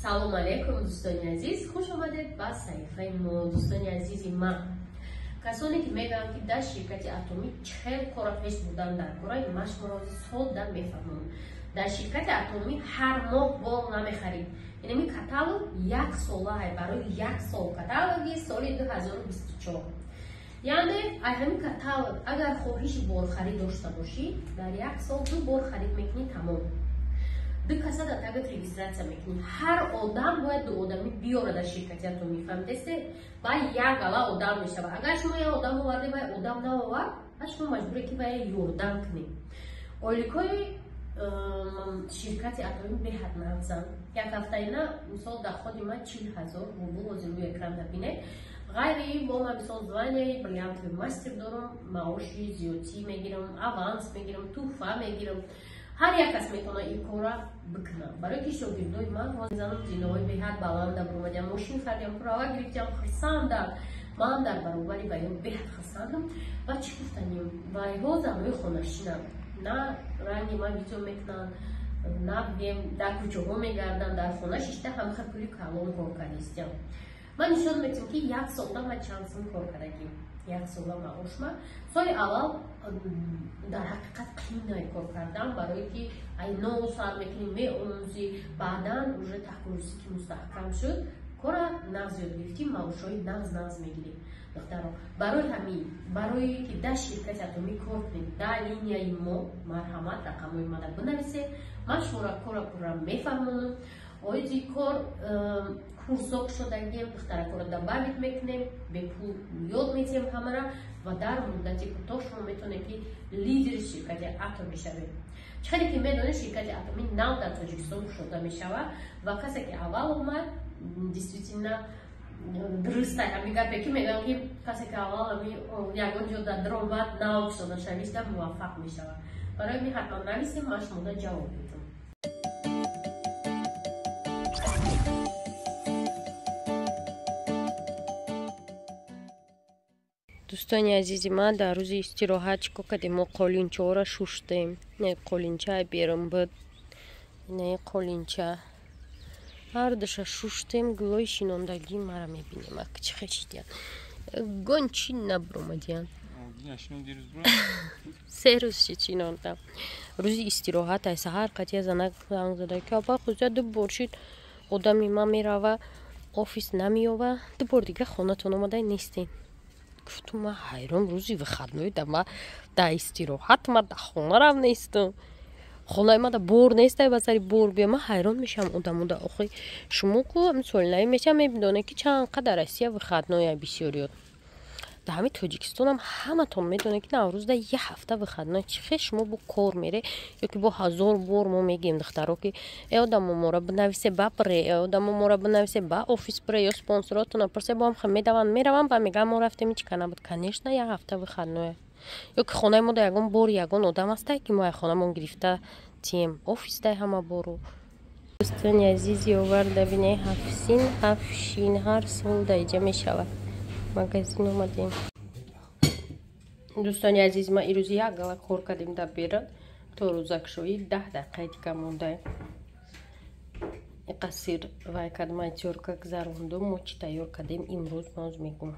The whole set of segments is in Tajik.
Салом алейкум, дӯстони азиз, хуш омадед ба саҳифаи мо. Дӯстони азизи ман, касоне ки мегӯянд, ки дар ширкати Атомӣ чӣ хел кора пеш бурдан дар кораи, ман шуморо содда мефаҳмонам. Дар ширкати Атомӣ ҳар моҳ бор намехарид. Инами каталог як сола, барои як сол, каталоги соли 2024. Яъне ай ҳамин каталог агар хоҳиши борхарид дошта бошӣ, дар як сол ду бор харид мекунӣ, тамом. Ду каса дар тагат регистрация мекунӣ. Ҳар одам бояд ду одамӣ биёра дар ширкати Атомӣ, фаҳмидесте? Ба як гала одам мешавад. Агар шумо як одам оварде, вай одам наовард, ба шумо маҷбуре, ки вая ёрдам кунед. Ойликҳои ширкати Атомӣ беҳад нағзанд. Як ҳафтаина, мисол, доходи ман 40 000 рубл, ҳозир рӯи экран бинед. Ғайри ин бо ман, мисол, званияи бриллиантовый мастер дорам, маоши зиёдтӣ мегирам, аванс мегирам, туҳфа мегирам. Ҳар як кас метавонад ин корра бикунад, барои ки шогирдои ман занам зинаҳои беҳад баланда буромадиам, мошин харидиам, права гирифтиам, хурсандам. Ман дар баробари вайҳо беҳад хурсандам. Ва чӣ гуфтанем, вайҳо занои хонашинанд, на ранги ман видео мекунанд, на бигем дар кӯчаҳо мегарданд, дар хона шишта ҳамаха пули калон кор кардистиям. Ман нишон метиҳам, ки як солда ман чанд сум кор кардагим. Як сола маошма. Соли аввал дар ҳақиқат қийнай кор кардан, барое ки ай нов сар мекунӣ, меомӯзӣ. Баъдан уже таҳкурсӣ ки мустаҳкам шуд, кора нағз ёд гирифтӣ, маошҳои нағз нағз мегирӣ. Духтаро, барои ҳамин, барое ки дар ширкати Атомӣ кор кунед, дар линияи мо, марҳамат, рақамҳои мана бинависед. Ман шуморо кора пурра мефаҳмонам. Оиди кор курсок шудагием, духтаракоро добавить мекунем, бепул ёд метиҳем ҳамара ва дар муддати кӯтоҳ шумо метавонед, ки лидери ширкати Атомӣ шавед. Чӣ хеле ки медонед, ширкати Атомӣ нав дар Тоҷикистон кушода мешавад ва касе ки аввал омад, действительно дуруст ҳамин гапе ки мегӯям, ки касе ки аввал ҳами ягон ҷо дар даромад нав кушода шависта, муваффақ мешавад. Барои ҳамин ҳатман нависем, ман шумода ҷавоб медиҳам. Дӯстони азизи ман, дар рӯзи истироҳат чӣ кор кардем? Мо қолинчаҳоро шуштем. Не, қолинчаи берун буд, не, қолинча ҳардуша шуштем. Гулои шинондагӣ мара мебинем, ак чӣ хешидиян, гон чӣ набуромадиян. 3 рӯз шид шинондам. Рӯзи истироҳат ай саҳар қатия занак занг зада, ки апа хузя, ду бор шид, одами ман мерава офис, намеёва, ду бор дига хонатон омадай нестен. Гуфтум, ман ҳайрон, рӯзи выходной да ма да истироҳат ма да хона рав нестам, хонаи ма да бор нестай, ба сари бор бия. Ман ҳайрон мешавам одамода. Охи шумо ку солинаи мешавам, мебидонед, ки чанд қадар Россия выходной бисёриёт. Дар ҳамин Тоҷикистонам ҳаматон медонед, ки Наврӯзда як ҳафта выходной. Чӣ хел шумо бо кор мере? Ё ки бо ҳазор бор мо мегӯем, духтаро, ки э одамо, мора бинависе, ба бре, э одамо, мора бинависе, ба офис бре, ё спонсоротона пурсе, бо ҳам медаванд, мераванд, ба мегӯянд, мо рафтем, ҳеч ка набуд. Конечно, як ҳафта выходной. Ё ки хонаи мо да ягон бор ягон одам ҳастай, ки мо ай хонамон гирифта тием офисдай ҳама бору. Дӯстони азизи, оварда бинед, ҳафсин, ҳафшин ҳар сол да иҷа мешавад. Магазин омадем. Дӯстони азиз, ма ирӯзи як гала кор кардем дар берун. То рӯзакшоӣ 10 дақиқаи дига мондаем. Иқа сир вай кардем, ай тёрка гузарондум. Мо чӣ тайёр кардем имрӯз, ноз мегӯм.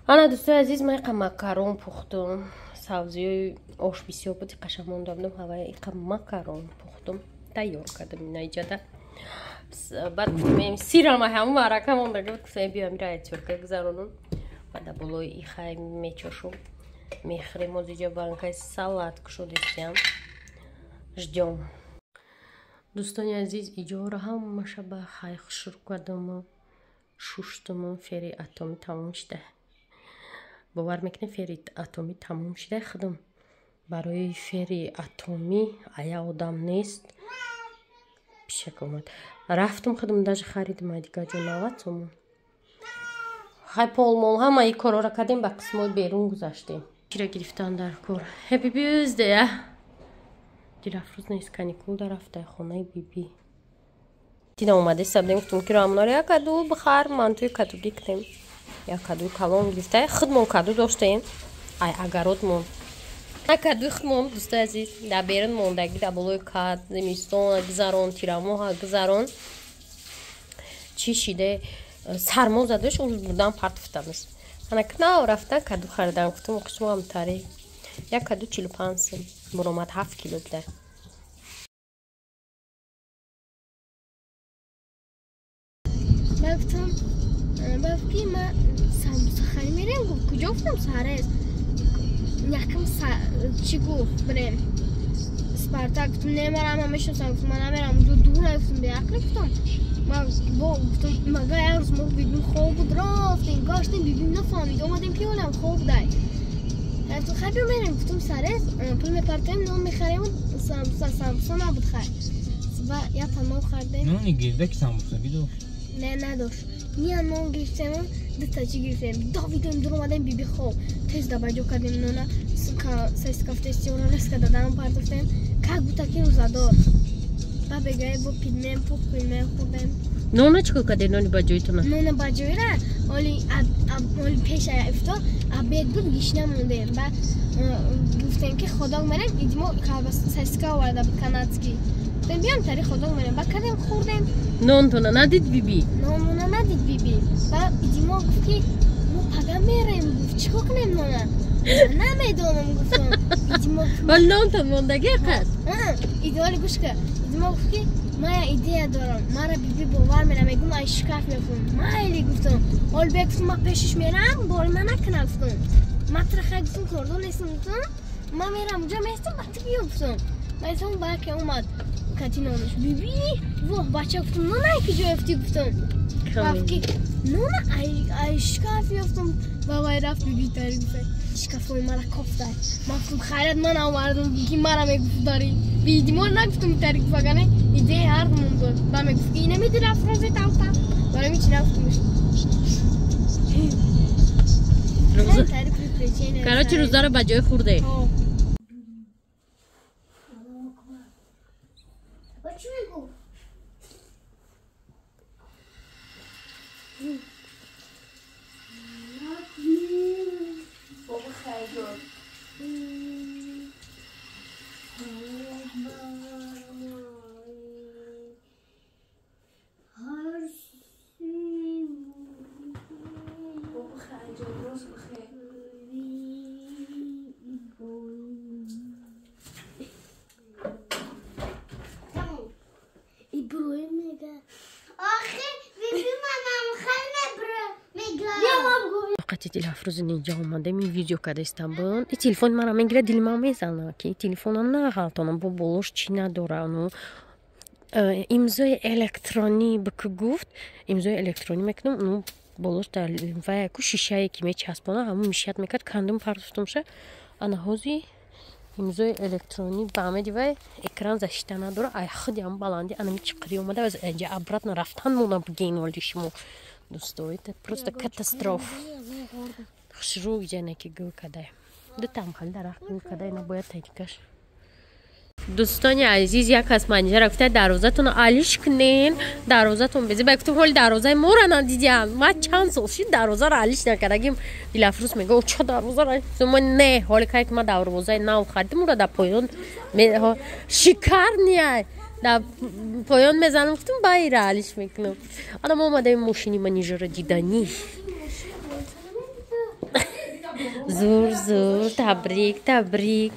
Ана, дӯстони азиз, ма иқа макарон пухтум. Савзиёи ош бисёр буд, иқаша монда будам, ҳавая иқа макарон пухтум, тайёр кардам ина иҷада. Баъд гуфтем, сирам ҳамун маърака монда, гуфтем, биём ира тёрка гузаронам, баъд дар болои ихай мечошум, мехӯрем. Оз иҷа банкаи салат кушодистиям, ждём. Дӯстони азиз, иҷоро ҳамаша ба хай хушрӯ кардаму шуштуму фери Атомӣ тамом шуда. Бовар мекунед, фери Атомӣ тамом шуда. Худам барои фери Атомӣ ая одам нест, пишак омад, рафтум, худам даже харидим ай дигар ҷо 90 сомон. Хай, полмол ҳамаи корора кардем, ба қисмҳои берун гузаштем. Чира гирифтан дар кор? Happy birthday! Дилафрӯз нест, каникул да рафта хонаи биби. Дина омаде сабдем, гуфтум, ки рамнор як каду бихар, мантуи кадугӣ кунем. Як кадуи калон гирифта, худмон каду доштем, ай агародмон, кадуи худмон. Дӯстои азиз, дар берун мондагӣ, дар болои кад, зимистон гузарон, тирамоҳа гузарон. Чӣ шиде сармо задаш урӯз бурдан партуфтамаш. Ана кнав рафтан каду харидан гуфтам қисмам тари. Як каду 45 сум буромад 7 кило буда. Гуфтам ки ма самбуса хари мерем, гуфт куҷо? Гуфтам сарез. Якам чӣ гуфт бирем Спартак. Гуфтам немарам, ман мешиносам. Гуфтам ман намерам, унҷо дура. Гуфтам беақлӣ. Гуфтам ма бо гуфтам мага як рӯз мо бибим хоб буд, рафтем гаштем, бибим нафаҳмид, омадем ки олам хоб будай. Рафтем хай биё мерем, гуфтам сарез пул мепартоем, нон мехарем, самбуса. Самбуса набуд хай, ба якта нон хардем. Нони гирдаки самбуса бидошт? Не, надошт. Ния нон гирифтем, дута чӣ гирифтем, давидем, дур омадем, биби хоб. Тез дабаҷо кардем нона, саскафтестиёна резка дадан партофтем, как будто ки рӯзадор. Ба бегае бо пилмен пухт, пилмен хӯрдем. Нона чӣ кор кардед, нони ба ҷоитона? Нона ба ҷоира оли оли пеша ифтор обед буд, гишна мондем. Ба гуфтем ки ходок мерем, идимо саска оварда буд канадский. Гуфтем биём тари ходок мерем, ба кардем хӯрдем. Нонтона надид биби? Нонмона надид биби. Ба идимо гуфт ки мо пага мерем, гуфт чӣ кор кунем нона? Намедонам, гуфтам. Идимо вале нонтон мондаги қад? Идеоли гӯш кар. Идимо гуфт ки ман як идея дорам, мара биби бовар мерам, мегӯм ай шкаф мефурам. Майли, гуфтам. Ҳол бия, гуфтам, ман пешиш мерам, бори ман накунам, гуфтам. Ман тура хай, гуфтам, кордон нестам, гуфтам. Ман мерам уҷо местам, ба ту биё, гуфтам. Баъдам баке омад кати нонаш. Биби, воҳ бача, гуфтам, нона ки ҷо ёфтӣ, гуфтам. Рафт ки нона ай шкаф ёфтам. Ба вай рафт биби тари гуфта шкафҳои мара кофтай. Ман гуфтам хайрат ман овардам ки мара мегуфт дари. Бидимор нагуфтам тари гуфт, агане идея ҳардумон буд. Ба мегуфт ки ина меди рафт розе тавта. Барои ми чӣ нагуфтамш. Короче, рӯзаро ба ҷой хӯрде. Дилафрӯзи инҷа омадем, ин видео карда истамбун. И телефони мара мегирад, дили ман мезана ки телефона нағалтонам, бо болош чӣ надора. Ну имзои электронӣ бк гуфт, имзои электронӣ мекунам, ну болош дар ваяку шишае ки мечаспона, ҳамун мишият мекард, кандум партофтумша. Ана ҳози имзои электронӣ ба амеди вай экран защита надора, ай худи ҳам баланди анами чиқирӣ омада, аз инҷа обратно рафтан монда бугейн оли шумо. Дӯсто, это просто катастроф. Хушрӯ иҷа ки гул кадай. Дутам хали дарахт гул кадай, набояд тайдикаш. Дӯстони азиз, як кас манижара гуфта дарвозатон алиш кунен, дарвозатон бези. Ба гуфтам ҳоли дарвозаи моро надидиям. Ма чанд сол шид дарвозаро алиш накардагим. Дилафрӯз мега, о чо дарвозаро? Ма не, ҳоли кай ки ма дарвозаи нав харидим, ура дар поён шикарния. Дар поён мезанам, гуфтам байра алиш мекунам. Ана мо омадаем мошини манижара диданӣ. Зур, зур, табрик, табрик.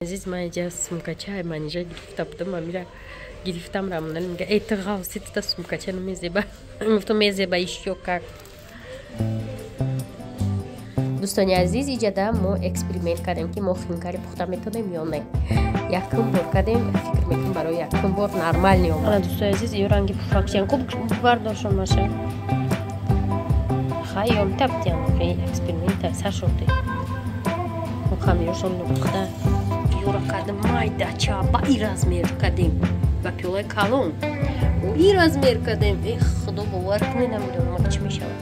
Азиз, ман инҷа сумкачаи манижа гирифта будам, амира гирифтам рамонали мега, эй ту ғавси тута сумкача намезеба. Гуфтам мезеба ещё как. Дӯстони азиз, иҷада мо эксперимент кардем ки мо хинкари пухта метонем ё не. Якум бор кардем, фикр мекунем барои якум бор нормал омад. Дӯстони азиз, ё ранги пуфакчиан хуб бардошон маша. Хай ём таптиан, эксперимент сар шуд. Хамиршон пухта юра кардем, майдача ба и размер кардем, ба пиёлаи калон и размер кардем. Эх, худо бовар кунед, намедонам чӣ мешавад.